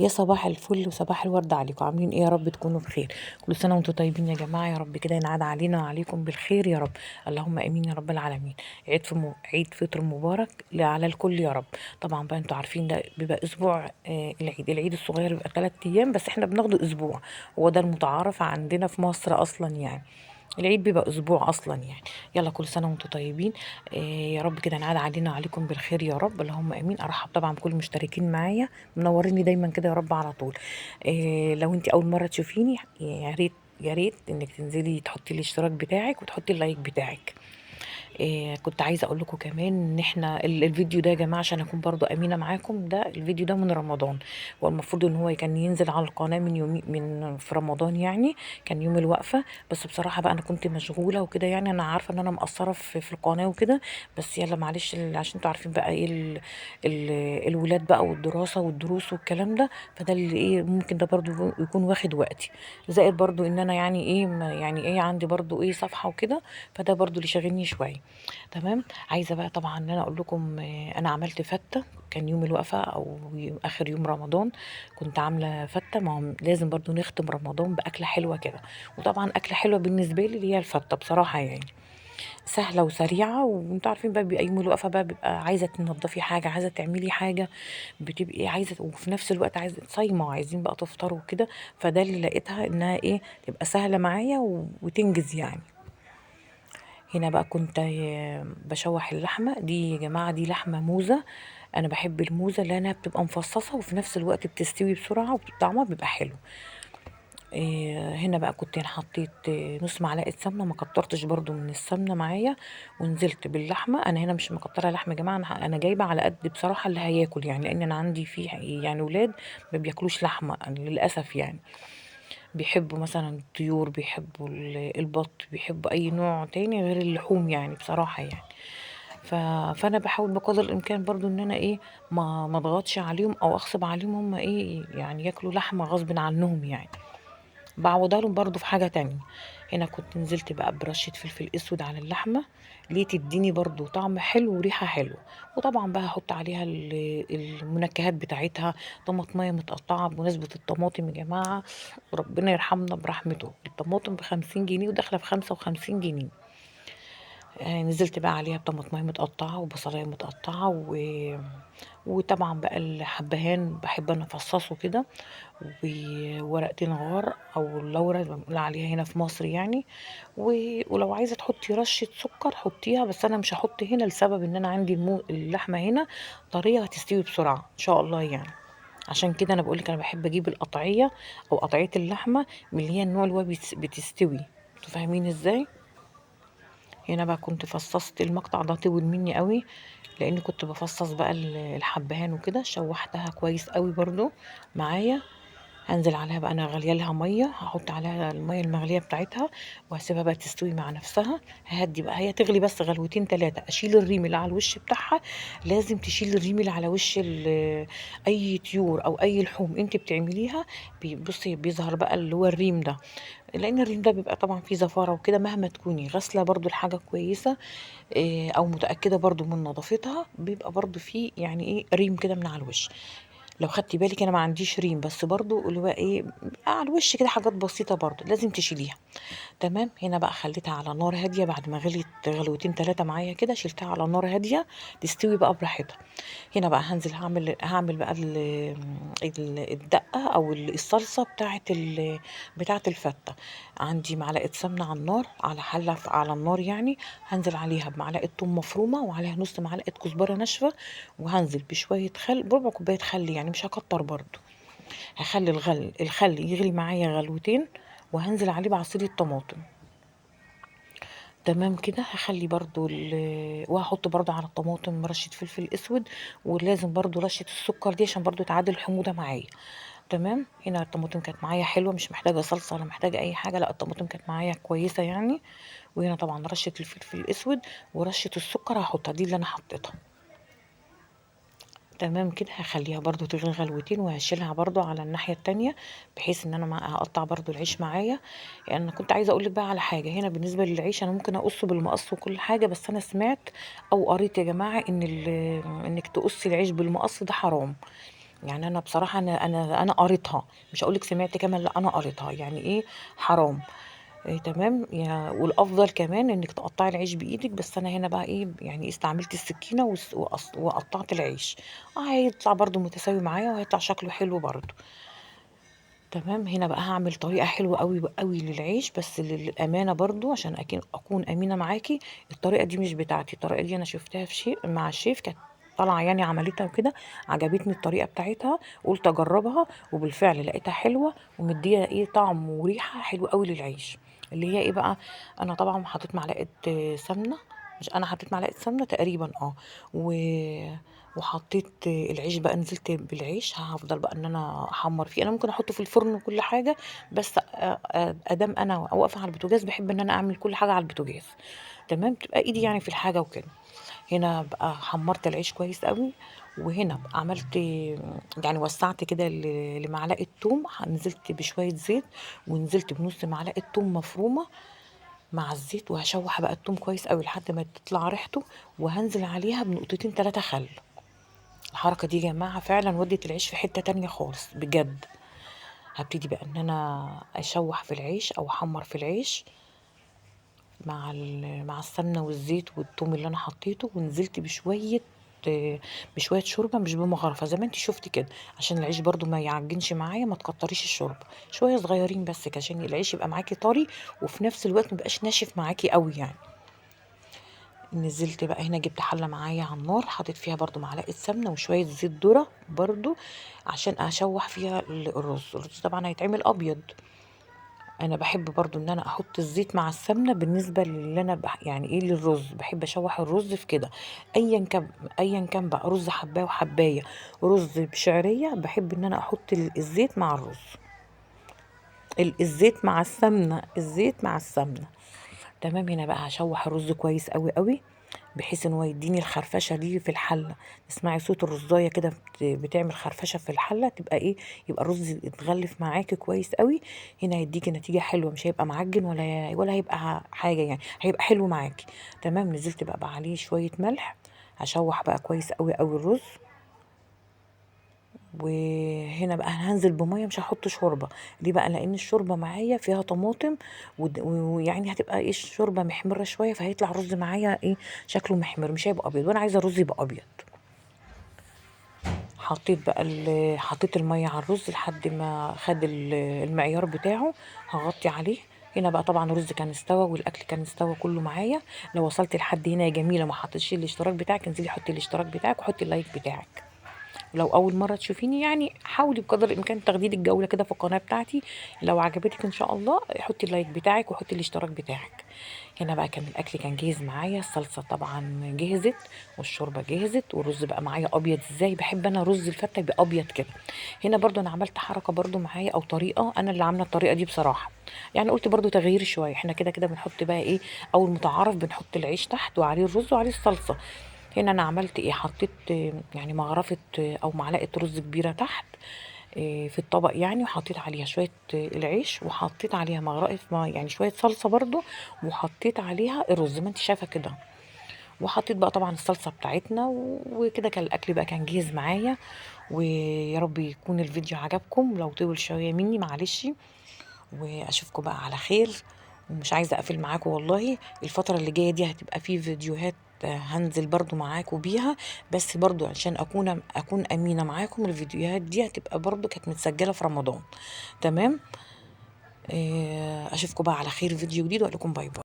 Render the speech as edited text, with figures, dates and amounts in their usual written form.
يا صباح الفل وصباح الورد عليكم. عاملين ايه؟ يا رب تكونوا بخير. كل سنة وانتم طيبين يا جماعة، يا رب كده ينعاد علينا وعليكم بالخير يا رب، اللهم امين يا رب العالمين. عيد فطر مبارك على الكل يا رب. طبعا بقى انتوا عارفين ده بيبقى اسبوع، العيد الصغير بيبقى 3 ايام، بس احنا بناخده اسبوع، هو ده المتعارف عندنا في مصر اصلا يعني. العيد بيبقى اسبوع اصلا يعني. يلا كل سنة وانتم طيبين، يا رب كده نعاد علينا وعليكم بالخير يا رب، اللهم امين. ارحب طبعا بكل المشتركين معايا، منوريني دايما كده يا رب على طول. لو انت اول مرة تشوفيني يا ريت يا ريت انك تنزلي تحطي الاشتراك بتاعك وتحطي ال like بتاعك. كنت عايزه اقول لكم كمان ان احنا الفيديو ده يا جماعة، عشان اكون برضو امينه معاكم، ده الفيديو ده من رمضان، والمفروض ان هو كان ينزل على القناة من يومي، من في رمضان يعني، كان يوم الوقفة، بس بصراحة بقى انا كنت مشغولة وكده يعني، انا عارفه ان انا مقصرة في القناة وكده، بس يلا معلش، عشان انتوا عارفين بقى ايه الولاد بقى والدراسة والدروس والكلام ده، فده اللي ايه ممكن ده برضو يكون واخد وقتي، زائد برضو ان انا يعني ايه، ما يعني ايه عندي برضو ايه صفحة وكده، فده برضو اللي شاغلني شوية. تمام. عايزه بقى طبعا ان انا اقول لكم، انا عملت فته، كان يوم الوقفة او اخر يوم رمضان كنت عامله فته، ما هو لازم برضو نختم رمضان باكله حلوة كده، وطبعا اكله حلوة بالنسبة لي اللي هي الفته بصراحة يعني، سهلة وسريعة، وانتوا عارفين بقى بيبقى يوم الوقفة بقى بيبقى عايزه تنضفي حاجة، عايزه تعملي حاجة، بتبقي عايزه، وفي نفس الوقت عايزه صايمه وعايزين بقى تفطروا وكده، فده اللي لقيتها انها ايه تبقى سهلة معايا وتنجز يعني. هنا بقى كنت بشوح اللحمة دي يا جماعة، دي لحمه موزة، انا بحب الموزه لانها بتبقى مفصصه وفي نفس الوقت بتستوي بسرعة وطعمها بيبقى حلو. هنا بقى كنت انا حطيت، نص معلقه سمنه، ما كترتش برضو من السمنة معايا، ونزلت باللحمه. انا هنا مش مكتره لحمه يا جماعة، انا جايبه على قد بصراحة اللي هياكل يعني، لان انا عندي فيه يعني ولاد ما بياكلوش لحمه للاسف يعني، بيحبوا مثلا الطيور، بيحبوا البط، بيحبوا اي نوع تاني غير اللحوم يعني بصراحة يعني. فانا بحاول بقدر الامكان برضو ان انا ايه ما اضغطش عليهم او اغصب عليهم هم ايه يعني ياكلوا لحمه غصب عنهم يعني، بعوضها لهم برضو في حاجة تانية. هنا كنت نزلت بقى برشه فلفل اسود على اللحمة، ليه تديني برضو طعم حلو وريحه حلوة، وطبعا بقى هحط عليها المنكهات بتاعتها، طماطميه متقطعه. بمناسبة الطماطم يا جماعة، وربنا يرحمنا برحمته، الطماطم ب50 جنيه وداخله في 55 جنيه. نزلت بقى عليها بطماطميه متقطعه وبصلايه متقطعه وطبعا بقى الحبهان بحب انا افصصه كده، وورقتين غار او اللورة اللي بنقول عليها هنا في مصر يعني، ولو عايزه تحطي رشه سكر حطيها، بس انا مش هحط هنا لسبب ان انا عندي اللحمة هنا طرية هتستوي بسرعة ان شاء الله يعني، عشان كده انا بقولك انا بحب اجيب القطعية او قطعية اللحمة من اللي هي النوع اللي هو بتستوي، انتوا فاهمين ازاي؟ هنا بقى كنت فصصت المقطع ده طول مني قوي لان كنت بفصص بقى الحبهان وكده، شوحتها كويس قوي برضو معايا. هنزل عليها بقى، انا غالية لها مية، هحط عليها المية المغليه بتاعتها وهسيبها بقى تستوي مع نفسها. ههدي بقى، هي تغلي بس غلوتين 3، اشيل الريم اللي على الوش بتاعها. لازم تشيل الريم اللي على وش اي طيور او اي لحوم انت بتعمليها، بصي بيظهر بقى اللي هو الريم ده، لان الريم ده بيبقى طبعا فيه زفاره وكده، مهما تكوني غاسله برضو الحاجة كويسة، او متاكدة برضو من نظافتها، بيبقى برضو فيه يعني ايه ريم كده من على الوش. لو خدتي بالك انا ما عنديش ريم، بس برضو اللي هو ايه على الوش كده حاجات بسيطة برضو لازم تشيليها. تمام. هنا بقى خليتها على نار هادية بعد ما غليت غلوتين 3 معايا كده، شلتها على نار هادية تستوي بقى براحتها. هنا بقى هنزل هعمل بقى الدقة او الصلصه بتاعه الفته. عندي معلقه سمنه على النار، على حله على النار يعني، هنزل عليها بمعلقه ثوم مفرومه وعليها نص معلقه كزبره ناشفة، وهنزل بشوية خل، بربع كوباية خل يعني مش هكتر برضو. هخلي الخل يغلي معايا غلوتين، وهنزل عليه بعصير الطماطم. تمام كده. هخلي برضو وهحط برضو على الطماطم رشة فلفل اسود، ولازم برضو رشة السكر دي عشان برضو تعادل الحموضة معايا. تمام. هنا الطماطم كانت معايا حلوة، مش محتاجة صلصة ولا محتاجة اي حاجة، لا الطماطم كانت معايا كويسة يعني. وهنا طبعا رشة الفلفل الاسود ورشة السكر هحطها، دي اللي انا حطيتها. تمام كده. هخليها برضو تغلي غلوتين، وهشيلها برضو على الناحية التانية بحيث ان انا هقطع برضو العيش معايا. يعني انا كنت عايزة اقولك بقى على حاجة هنا بالنسبة للعيش، انا ممكن اقصه بالمقص وكل حاجة، بس انا سمعت او قريت يا جماعة ان انك تقصي العيش بالمقص ده حرام، يعني انا بصراحة انا قريتها، مش هقولك سمعت كمان، لا انا قريتها يعني ايه حرام. إيه تمام. والافضل كمان انك تقطعي العيش بايدك، بس انا هنا بقى ايه يعني استعملت السكينة وقطعت العيش، هيطلع برده متساوي معايا وهيطلع شكله حلو برده. تمام. هنا بقى هعمل طريقه حلوة قوي قوي للعيش، بس للامانة برده عشان اكون امينه معاكي، الطريقة دي مش بتاعتي، الطريقة دي انا شفتها في شيء مع الشيف، كانت طالعه يعني عملتها وكده، عجبتني الطريقة بتاعتها، قلت اجربها، وبالفعل لقيتها حلوة ومديه ايه طعم وريحه حلوة قوي للعيش. اللي هي ايه بقى، انا طبعا حطيت معلقه سمنه، مش انا حطيت معلقه سمنه تقريبا وحطيت العيش بقى، نزلت بالعيش، هفضل بقى ان انا احمر فيه، انا ممكن احطه في الفرن وكل حاجة، بس ادام انا واقفة على البوتاجاز بحب ان انا اعمل كل حاجة على البوتاجاز. تمام، تبقى ايدي يعني في الحاجة وكده. هنا بقى حمرت العيش كويس قوي، وهنا بقى عملت يعني وسعت كده لمعلقه توم، نزلت بشوية زيت، ونزلت بنص معلقه توم مفرومه مع الزيت، وهشوح بقى التوم كويس قوي لحد ما تطلع ريحته، وهنزل عليها بنقطتين 3 خل. الحركة دي يا جماعة فعلا ودت العيش في حتة تانية خالص بجد. هبتدي بقى ان انا اشوح في العيش او احمر في العيش مع السمنة والزيت والثوم اللي انا حطيته، ونزلت بشوية شوربة مش بمغرفه زي ما انت شفتي كده، عشان العيش برضو ما يعجنش معايا، ما تكتريش الشوربة، شوية صغيرين بس كده عشان العيش يبقى معاكي طري وفي نفس الوقت ما يبقاش ناشف معاكي قوي يعني. نزلت بقى هنا جبت حله معايا على النار، حطيت فيها برضو معلقه سمنه وشوية زيت ذره برضو عشان اشوح فيها الرز. الرز طبعا هيتعمل ابيض، انا بحب برضو ان انا احط الزيت مع السمنة بالنسبة للي انا يعني ايه للرز، بحب اشوح الرز في كده ايا كان بقى رز حبايه وحبايه، رز بشعريه، بحب ان انا احط الزيت مع الرز، الزيت مع السمنة، الزيت مع السمنة. تمام. هنا بقى هشوح الرز كويس قوي قوي بحيث ان هو يديني الخرفشه دي في الحلة، تسمعي صوت الرزايه كده بتعمل خرفشه في الحلة، تبقى ايه، يبقى الرز اتغلف معاكي كويس قوي. هنا هيديكي نتيجة حلوة، مش هيبقى معجن ولا هيبقى حاجة يعني، هيبقى حلو معاكي. تمام. نزلت بقى عليه شوية ملح، هشوح بقى كويس قوي قوي الرز. وهنا بقى هنزل بميه، مش هحط شوربة. ليه بقى؟ لان الشوربة معايا فيها طماطم ويعني هتبقى ايه الشوربة محمرة شوية، فهيطلع الرز معايا ايه شكله محمر، مش هيبقى ابيض، وانا عايزه الرز يبقى ابيض. حطيت بقى حطيت المية على الرز لحد ما خد المعيار بتاعه، هغطي عليه. هنا بقى طبعا الرز كان استوى والاكل كان استوى كله معايا. لو وصلت لحد هنا يا جميلة ما حطيتش الاشتراك بتاعك، انزلي حطي الاشتراك بتاعك وحطي ال like بتاعك. لو اول مرة تشوفيني يعني حاولي بقدر الامكان تاخدي لك جولة كده في القناة بتاعتي، لو عجبتك ان شاء الله حطي ال like بتاعك وحطي الاشتراك بتاعك. هنا بقى كان الاكل كان جاهز معايا، الصلصه طبعا جهزت والشوربه جهزت والرز بقى معايا ابيض. ازاي بحب انا رز الفته يبقى ابيض كده. هنا برضو انا عملت حركة برضو معايا او طريقه، انا اللي عامله الطريقة دي بصراحة، يعني قلت برضو تغيير شوية. احنا كده كده بنحط بقى ايه اول متعارف، بنحط العيش تحت وعليه الرز وعليه الصلصه. هنا انا عملت ايه، حطيت يعني مغرفه او معلقه رز كبيرة تحت في الطبق يعني، وحطيت عليها شوية العيش، وحطيت عليها مغرفه يعني شوية صلصه برضو، وحطيت عليها الرز ما انت شايفه كده، وحطيت بقى طبعا الصلصه بتاعتنا وكده. كان الاكل بقى كان جاهز معايا. ويا رب يكون الفيديو عجبكم، لو طول شوية مني معلش، واشوفكم بقى على خير. ومش عايزه اقفل معاكم والله، الفترة اللي جاية دي هتبقى فيه فيديوهات هنزل برضو معاكم بيها، بس برضو عشان اكون امينه معاكم الفيديوهات دي هتبقى برضو كانت متسجله في رمضان. تمام. اشوفكم بقى على خير فيديو جديد، واقول لكم bye bye.